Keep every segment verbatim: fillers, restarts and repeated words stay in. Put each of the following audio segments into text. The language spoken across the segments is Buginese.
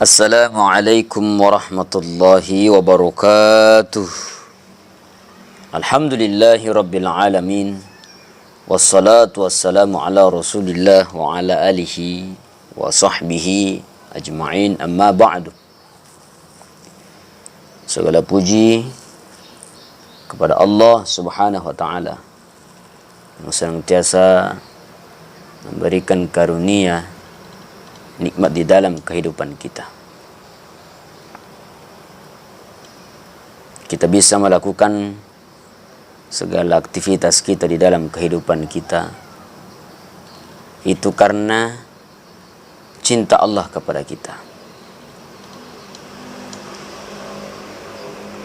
Assalamualaikum warahmatullahi wabarakatuh. Alhamdulillahi rabbil alamin. Wassalatu wassalamu ala Rasulillah wa ala alihi wa sahbihi ajma'in. Amma ba'du. Segala puji kepada Allah Subhanahu wa Ta'ala yang senantiasa memberikan karunia nikmat di dalam kehidupan kita. Kita bisa melakukan segala aktivitas kita di dalam kehidupan kita itu karena cinta Allah kepada kita.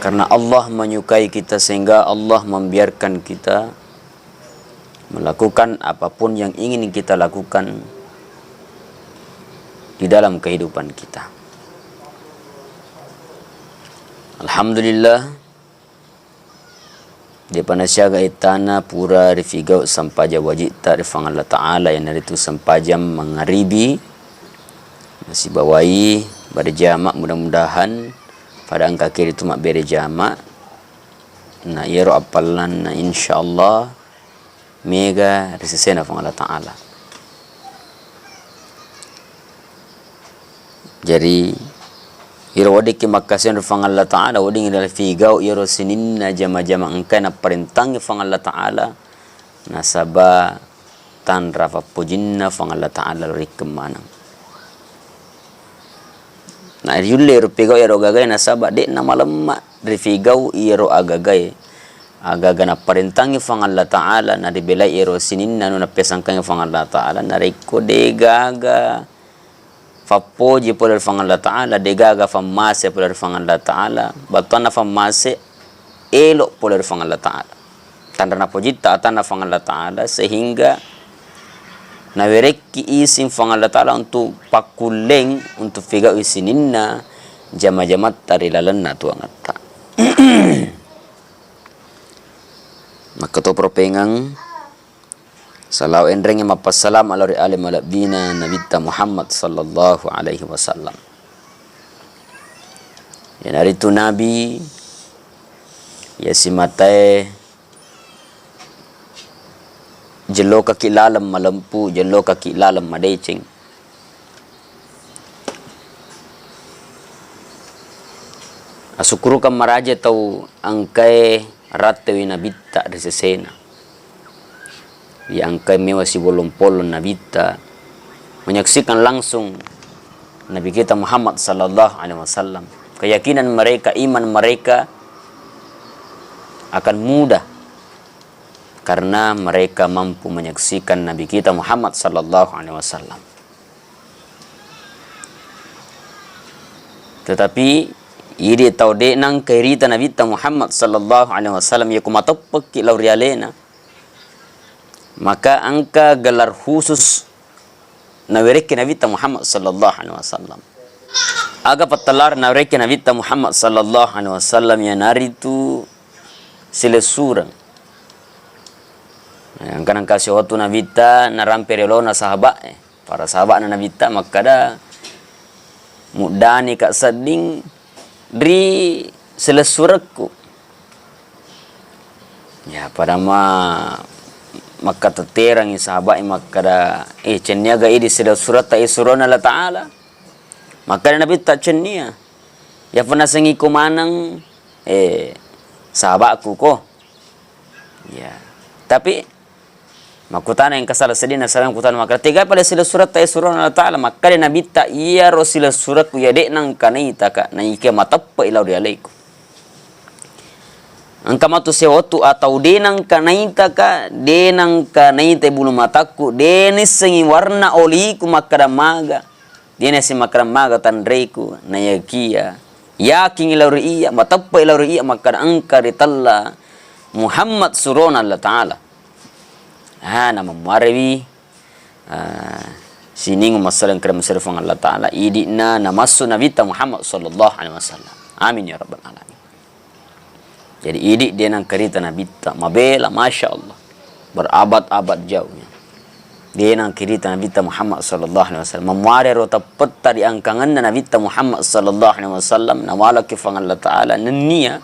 Karena Allah menyukai kita sehingga Allah membiarkan kita melakukan apapun yang ingin kita lakukan di dalam kehidupan kita. Alhamdulillah, de'pa nasiaga ettana pura rifigau sempajang wajitta ri Puang Allah Ta'ala, iyanaritu sempajang mangaribi nasibawai berjama, mudah-mudahan pada engka kiritu mabbere jama, na iyaro appallanna insyaallah mega ri sesena Puang Allah Ta'ala. Jadi, iro weddikki makkasiwiang ri Puang Allah Ta'ala, wedding ri figau iyaro sininna jama-jama engkae napparentangngi Puang Allah Ta'ala, nasaba tanra fappojinna Puang Allah Ta'ala rikkeng maneng. Na yulle ro pigau iyaro gagae nasaba de'na malemma rifigau iyaro agagae. Agaga napparentangngi Puang Allah Ta'ala, naribelai iyaro sininna anu nappesangkangngi Puang Allah Ta'ala, narekko degaga fappoji pole ri Puang Allah Ta'ala, degaga fammase pole ri Puang Allah Ta'ala, battuanna fammase, elo pole ri Puang Allah Ta'ala. Tanra napojitta atanna Puang Allah Ta'ala, sehingga nawerekki izin Puang Allah Ta'ala untuk pakkulleng, untuk figau sininna jama-jamatta ri lalenna tuangetta. Makkato propengeng, salao enrengnge mappassalama lao ri ale malebbina Nabitta Muhammad sallallahu alaihi wasallam. Iyanaritu Nabi iya simatae jellokaki laleng malempu, jellokaki laleng madeceng. Asukkurukeng maraja tau engkae rattewi Nabitta ri sesena. Iya engkae mewa sibolong-polong Nabitta menyaksikan langsung Nabi kita Muhammad sallallahu alaihi wasallam. Keyakinan mereka, iman mereka akan mudah karena mereka mampu menyaksikan Nabi kita Muhammad sallallahu alaihi wasallam. Tetapi idi tau de' nangka irita Nabitta Muhammad sallallahu alaihi wasallam, yako mateppekki lao ri alena, maka engka gelar khusus nawerekki Nabitta Muhammad sallallahu alaihi wasallam. Aga pattelareng nawerekki Nabitta Muhammad sallallahu alaihi wasallam, iyanaritu silessureng. Engka nengka siwettu Nabitta narampe ri olona sahaba'e. Para sahaba'na Nabitta makkada, "Muddanika sedding ri silessurekku." Ya, pada ma-, makkateterangngi sahaba'e makkada, "Eh, cenniaga idi silessuretta isurona Allah Ta'ala?" Makkada Nabitta, "Cennia." "Ya, pernah sengiko maneng, eh, sahaba'ku ko." Ya. Tapi makkutana engka sala seddinna, sala kutana makkada, "Tega pale silessuretta isurona Allah Ta'ala?" Makkada Nabitta, "Iyaro silessurekku iya de' nangka naitaka, naika mateppe'i lao ri alaiku." Engka matu sewottu atau de' nangka naitaka, de' nangka naitai bulu matakku, de' nissengi warna oliku makkada maga. Dena simakkada maga tanreku, nayakiya yakingngi lao ri iyya, mateppe'i lao ri iyya makkada engka ritella Muhammad surona Allah Ta'ala. Ah, namammuarewi, ah, siningu massaleng kera masere Puang Allah Ta'ala, idi'na namassu Nabitta Muhammad sallallahu alaihi wasallam. Amin ya rabbal alamin. Jadi idi' de' nangka rita Nabitta, mabela, masya Allah, berabad-abad jauhnya. Dena kirita Nabitta Muhammad sallallahu alaihi wasallam. Mammuare ro teppetta ri angkangenna Nabitta Muhammad sallallahu alaihi wasallam, nawalaki Fuang Allah Ta'ala nennia,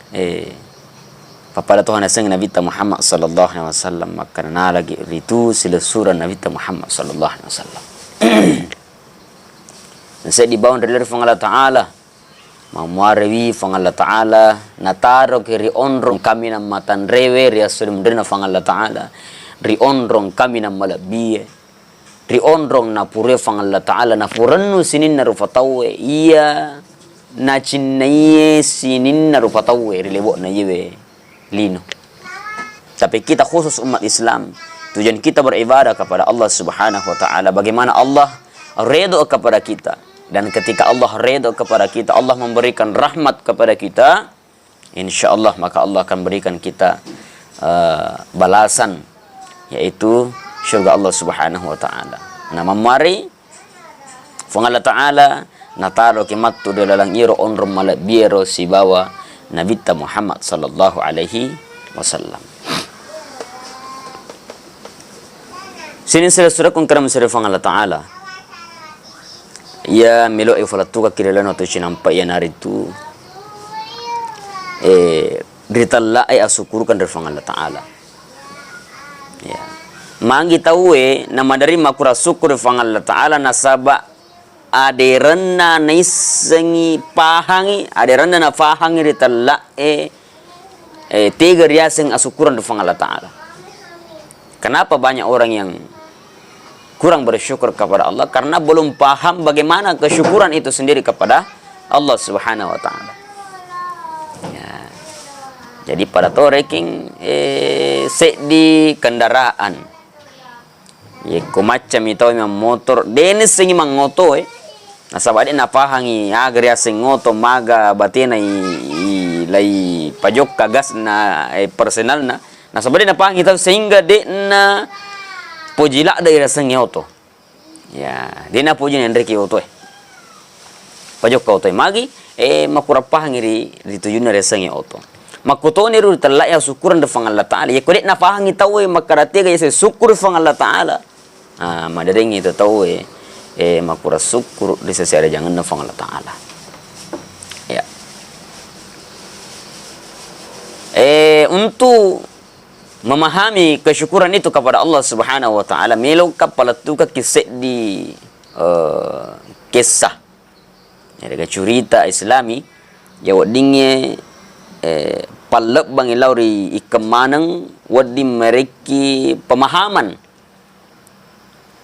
eh, pappada toha nasengngi Nabitta Muhammad sallallahu alaihi wasallam, makkana nalagi ritu silessureng Nabitta Muhammad sallallahu alaihi wasallam. Naseddi bawang ri laleng Fuang Allah Ta'ala, Mammuarewi Fuang Allah Ta'ala, nataroki ri onrong kaminang matanrewe ri esso ri munrinna Fuang Allah Ta'ala, ri onrong kaminang malebbie, ri onrong napurue Fuang Allah Ta'ala, napurennu sininna rupa tauwe, iya nacinnaiye sininna rupa tauwe ri lebo'na iyewe lino. Tapi kita khusus umat Islam, tujuan kita beribadah kepada Allah Subhanahu wa Ta'ala. Bagaimana Allah redho kepada kita. Dan ketika Allah redho kepada kita, Allah memberikan rahmat kepada kita, insya Allah maka Allah akan berikan kita, eh, balasan, yaitu surga Allah Subhanahu wa Ta'ala. Nah, mammari Fuang Allah Ta'ala nataroki mattu ri laleng iro onrong malebbiero sibawa Nabitta Muhammad sallallahu alaihi wasallam. Sining silessurekku engkana musere Fuang Allah Ta'ala. Iya melo ifalettukaki ri laleng wettu cinampa iyanaritu, eh, ritella'e asukkurukeng ri Fuang Allah Ta'ala. Ya. Magi tauwe namaderri makurang sukkuru Fuang Allah Ta'ala nasaba aderenna naissengi pahangi, aderenna napahangi ritella'e, eh, tega riaseng asukkureng ri Fuang Allah Ta'ala. Kenapa banyak orang yang kurang bersyukur kepada Allah? Karena belum paham bagaimana kesyukuran itu sendiri kepada Allah Subhanahu wa Ta'ala. Ya. Jadi pada to reking, eh, seddi kendaraan. Yekko maccami tau mammotor, de nissengi mangoto e. Nasaba de napahangi aga riaseng oto, maga batena i, i, lai pajokka gasna, eh, persenalna. Nasaba de napahangi tau sehingga de na poji ladde riasengnge oto. Ya, de na poji nenreki oto e. Pajokka oto e magi, eh, makurang pahangi ri, ri tujunna riasengnge oto. Makkutoni ru ritellai asukkureng ri Fuang Allah Ta'ala. Yekko de napahangi tau e makkada tega yaseng sukkuru Fuang Allah Ta'ala. Ah, maderengngi to tau e, eh, makurang sukkuru ri sese arejangenna Fuang Allah Ta'ala. Ya. Eh, untuk memahami kesyukuran itu kepada Allah Subhanahu wa Ta'ala, meloka palettukaki seddi, eh, kisah. Yarega curita Islami, ya weddingnge, eh, pallebbangi lao ri ikkeng maneng wedding merekki pemahaman.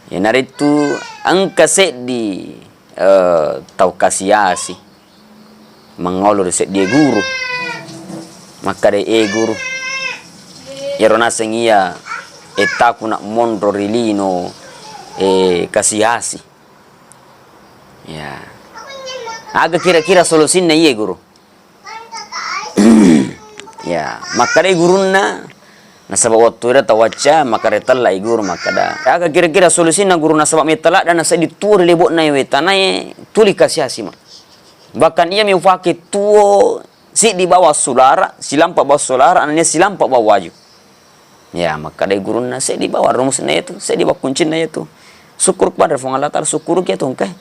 Iyanaritu engka seddi, eh, tau kasi-asi mangolo ri seddie guru. Makkada, "Eh, guru, iyaro naseng iya ettaku nak monro ri lino, eh, kasi-asi." Ya. Aga kira-kira solusinna iye, guru? Ya, makkadai gurunna, nasaba wettu ero tawacca, makkada tellai guru makkada. Aga kira-kira solusinna guru, nasaba metta ladde naseddi tuo ri lebo'na iwe tanae tuli kasi-asi ma. Bahkan iya mi ufake tuo siddi bawang sulara, silampa bawang sulara, nennia silampa bawang waju. Ya, makkadai gurunna, seddi bawang rumusna iyatu, seddi bawang kuncinna iyatu. Sukkuruki pada Fuang Allah Ta'ala, sukkuruki iyatu engkae.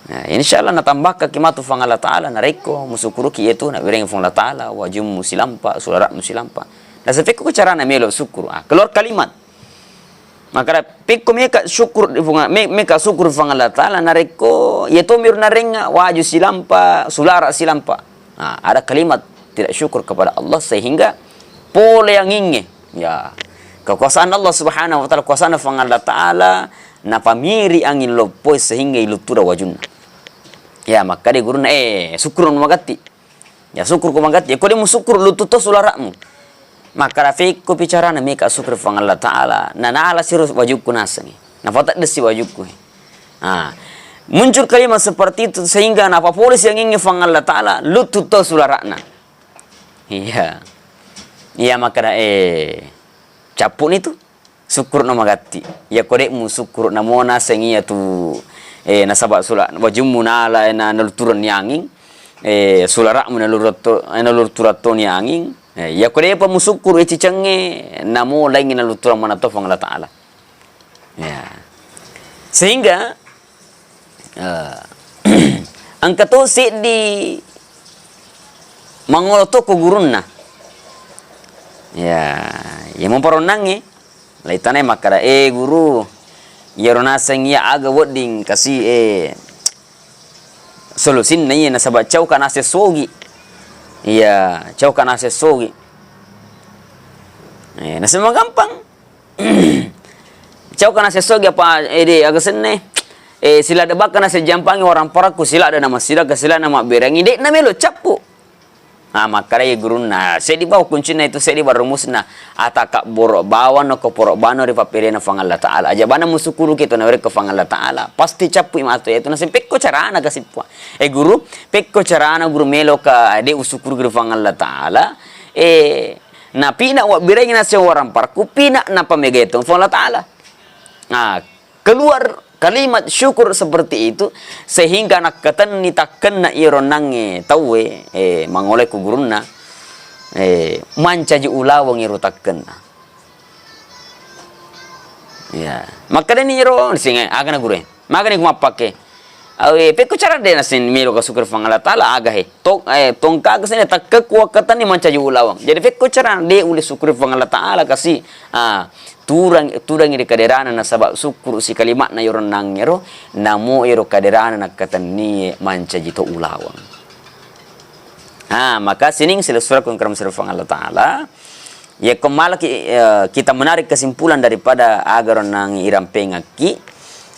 Nah, insya Allah natambahkaki matu Fuang Allah Ta'ala, narekko musukkuruki iyatu, nawerengi Fuang Allah Ta'ala, wajummu silampa, sulara'mu silampa. Nasaba pekko carana melo sukkuru. Ah, keluar kalimat. Makkada, pekko meka syukur di Fuang, me-, meka syukur Fuang Allah Ta'ala, narekko iyatu miro narengnga waju silampa, sulara silampa. Nah, ada kalimat tidak syukur kepada Allah sehingga pole angingnge. Ya, kekuasaan Allah Subhanahu wa Ta'ala, kuasana Fuang Allah Ta'ala, napamiri angin loppoe sehingga iluttura wajunna. Ya, makkada gurunna, eh, syukur magatti. Ya, syukur ko magatti. Ko de musyukur, luttu to sulara'mu. Makkada pekko pi carana meka syukur Fuang Allah Ta'ala. Nanala siro wajukku nasengi. Napateddesi wajukku. Ah, muncul kalimat seperti itu sehingga napapole siangingnge Fuang Allah Ta'ala, luttu to sulara'na. Iya. Iya, makkada, eh, cappu'ni tu. Sukkuru'na magatti. Iya ko de musukkuru namo naseng iyatu, eh, nasaba sula-, wajummu nala, eh, na-, nalutturenni anging, eh, sulara'mu nalurutto-, eh, nalutturettoni anging. Eh, iya ko depa musukkuru, eh, cicengnge, namo laingngi naluttureng maneng to Fuang Allah Ta'ala. Ya. Sehingga, eh, engka to seddi mangolo to ko gurunna. Ya, ya moparonnangnge, laitanai makkada, "Eh, guru, iyaro naseng iya aga wedding kasi, eh, solusinna iya, nasaba cauka naseng sogi." Iya, cauka naseng sogi. Eh, naseng magampang. Cauka naseng sogi apa, eh, de, aga senne? Eh, siladde bakka naseng jampangi waramparakku, siladde na massidakka, siladde na mabbereangi, de na melo cappu. Ah, makkedai gurunna, seddi bawang kuncinna itu, seddi bawang rumusna, atakabboro bawang no koporo bano ri pappereanna Puang Allah Ta'ala. Aja bana musukkuruki to nawerekko Puang Allah Ta'ala, pasti cappui matu itu naseng pekko carana kasi Puang. Eh, guru, pekko carana guru meloka de usukkuruki ri Puang Allah Ta'ala. Eh, na pina wabbirengi naseng waramparakku, pina napamegai to Puang Allah Ta'ala. Nah, keluar kalimat syukur seperti itu, sehingga nakkatenni takkenna iyaro onnangnge tauwe, eh, mangolai ku gurunna, eh, mancaji ulaweng iyaro takkenna. Ya, makkedani iyaro singa, "Aga na gurue, magani ku mappakke?" Awe, pekko cara de naseng melo ka syukur Puang Allah Ta'ala, aga he. Tong, eh, tongka aga sene takkekku wakkatenni mancaji ulaweng. Jadi pekko cara de ule syukur Puang Allah Ta'ala kasi, ah, Tudang, tudangi ri kaderana nasaba sukkuru sikalimatna iyaro onnangngero, namo iyaro kaderana nakkatennie mancaji to ulaweng. Ha, maka sining silessurekku engka ri Puang Allah Ta'ala, yakko malaki, eh, kita menarik kesimpulan daripada aga ro onnang irampengakki,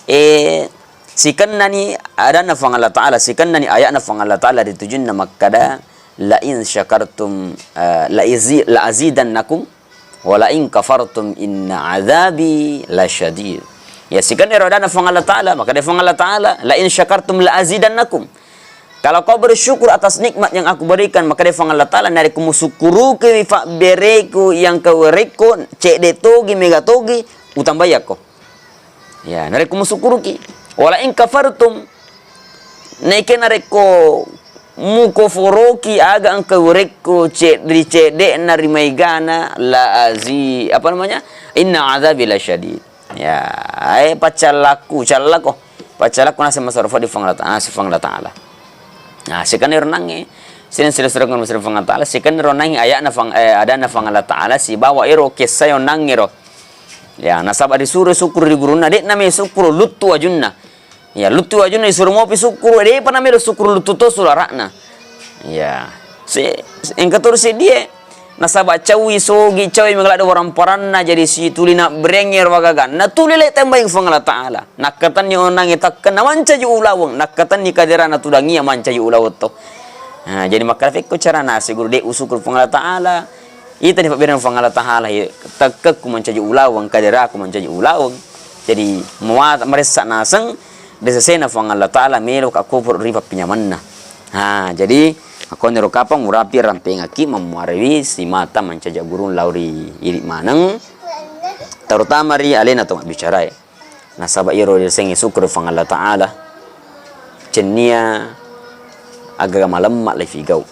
eh, sikennani adanna Puang Allah Ta'ala, sikennani aya'na Puang Allah Ta'ala ri tujunna makkada, "La in syakartum, eh, la izi-, la azidannakum." "Wa la in kafartum inna adzabi lasyadid." Ya, sikan ero adanna Puang Allah Ta'ala, makkeda Puang Allah Ta'ala, "La in syakartum la azidannakum." Kalau kau bersyukur atas nikmat yang Aku berikan, makkeda Puang Allah Ta'ala, narekko musukkuruki fabbereku yang kawerekko, cedde togi, mega togi, utambai akko. Ya, narekko musukkuruki. "Wa la in kafartum," naike narekko mukoforoki aga engka urekko ce-, ri cedde'na ri maigana, la azi-, apa namanya? "Inna azabi lasyadid." Ya, eh, paccallakku, callako. Paccallakku naseng masarufat di Puang Allah Ta-, naseng Puang Allah Ta'ala. Nah, sikan ero onnangnge, sining silessurekku Puang Allah Ta'ala, sikan ero onnangnge aya'na Puang, eh, adanna Puang Allah Ta'ala, sibawa ero kessa onnangngero. Ya, nasaba disuro sukkuru ri gurunna, de'na me sukkuru luttu wajunna. Ya, luttu wajunna disuro mopi sukkuru, de'pa namelo sukkuru luttu to sulara'na. Ya, se-, se-, engka turu seddie. Nasaba caui sogi, caui mega ladde waramparanna, jadi situli nabbereangngi ero agaganna, tuli le tambaing Puang Allah Ta'ala. Nakkatenni onnangnge takkenna mancaji ulaweng, nakkatenni kaderana tudangia mancaji ulaweng to. Nah, jadi makkeda pekko carana siguru de usukkuru Puang Allah Ta'ala. Ita dipabbereng Puang Allah Ta'ala, he, takkekku mancaji ulaweng, kaderaku mancaji ulaweng. Jadi, mua-, maressa naseng, desesena Puang Allah Ta'ala, melo ka kufur ri pappinyamenna. Ha, jadi, akkoniro kapang murapi rampengakki mammuarewi simata mancaji gurung lao ri idi maneng, terutama ri alena to mabbicarae. Nasaba iyaro riasengnge sukkuru Puang Allah Ta'ala, cennia agaga malemma leifigau.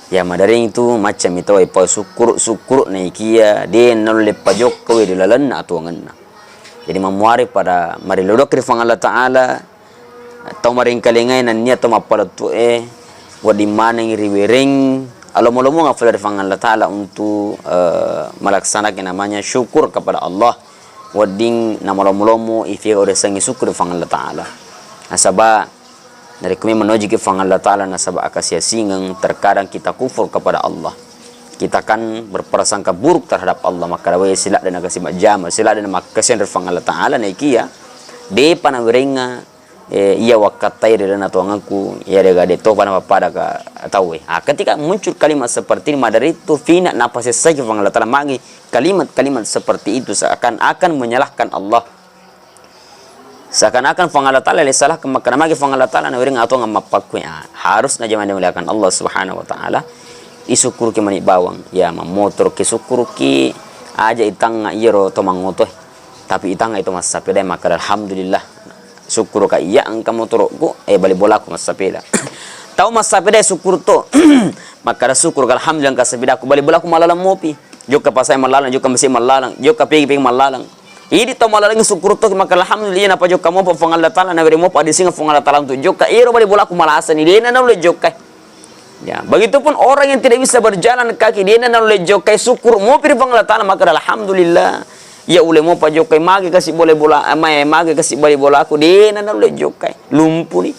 Ya, madereng tu macca mi tau ipau sukkuru-sukkuru naikia de naulle pajokkawi ri lalenna atuangenna. Jadi mammuare pada marilodok ri Puang Allah Ta'ala, tau maringkalingai nennia tau mappalettu'e wedding maneng riwereng alomo-lomonga fole ri Puang Allah Ta'ala untuk, eh, melaksanakan namanya syukur kepada Allah. Wedding namalomo-lomo ifigau riasengnge sukkuru Puang Allah Ta'ala. Nasaba narekko memang naujiki Puang Allah Ta'ala nasaba akasiasingeng, terkadang kita kufur kepada Allah. Kita akan berprasangka buruk terhadap Allah. Makkeda, "Weh, siladde nakasi majjama, siladde namakkasiang ri Puang Allah Ta'ala," naikia depa nawerengnga, eh, iya wakkattae ri lalenna tuangengku, iya de gade topa napappada ka tauwe. Ah, ketika muncul kalimat seperti ini, madereng tu fina napasessaki Puang Allah Ta'ala magi kalimat-kalimat seperti itu seakan-akan menyalahkan Allah. Seakan-akan Puang Allah Ta'ala le salahkan, makkeda magi Puang Allah Ta'ala nawereng atuangeng mappakkue. Ah, harusna jamaah dimuliakan Allah Subhanahu wa Ta'ala, isukkuruki mani bawang. Ya, mammotoroki sukkuruki, aja itangnga iyaro to mangotoe. Tapi itangnga itu massapedae, makkeda, "Alhamdulillah, sukkuruka iya engka motorokku, eh, bali bolaku massapeda." Tau massapedae sukkuru to, makkeda, "Sukkuruka, alhamdulillah, engka sapedaku, bali bolaku mallalang mopi. Jokka pasai mallalang, jokka masi mallalang, jokka pegi-pegi mallalang." Idi tau malaleng sukkuru to maka alhamdulillah, napajokka mopa Puang Allah Taala, nabere mopa adising Puang Allah Taala untuk jokka. Ero bali bolaku malasani, dena naulle jokkai. Ya, begitupun orang yang tidak bisa berjalan kaki, dena naulle jokkai, sukkuru mopi ri Puang Allah Taala, maka alhamdulillah. Ya ulle mopa jokkai, magi kasi bole bola, eh, magi kasi bali bolaku, dena naulle jokkai. Lumpuni.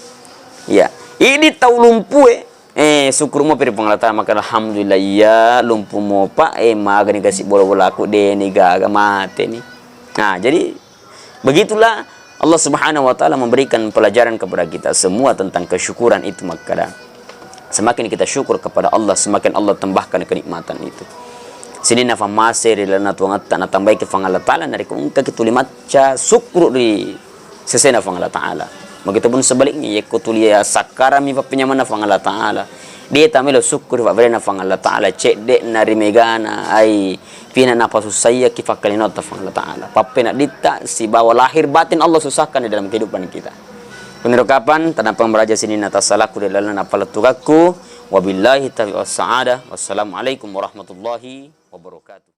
Ya, idi tau lumpue, eh, sukkuru mopi ri Puang Allah Taala, maka alhamdulillah, iya lumpu mopa, eh, magani kasi bola-bolaku, deni gaga, mateni. Nah, jadi begitulah Allah Subhanahu wa Taala memberikan pelajaran kepada kita semua tentang kesyukuran itu, makkada, semakin kita syukur kepada Allah, semakin Allah tambahkan kenikmatan itu. Sininna fammase ri lalenna tuangetta, natambaiki Puang Allah Taala, narekko engkaki tuli macca sukkuru ri sesena Puang Allah Taala. Begitupun sebaliknya, yekko tuli sakkarami pappenyamenna Puang Allah Taala, de tamelo sukkuru fabberenna Puang Allah Taala, cedde'na ri megana, ai, pina napasussaiaki fakkalinotta Puang Allah Taala. Pappenedditta sibawa lahir batin Allah susahkan di dalam kehidupan kita. Kuniro kapan, tanapang meraja sininna tassalaku ri lalenna napalettugakku. Wabillahi taufiq wassa'adah. Wassalamualaikum warahmatullahi wabarakatuh.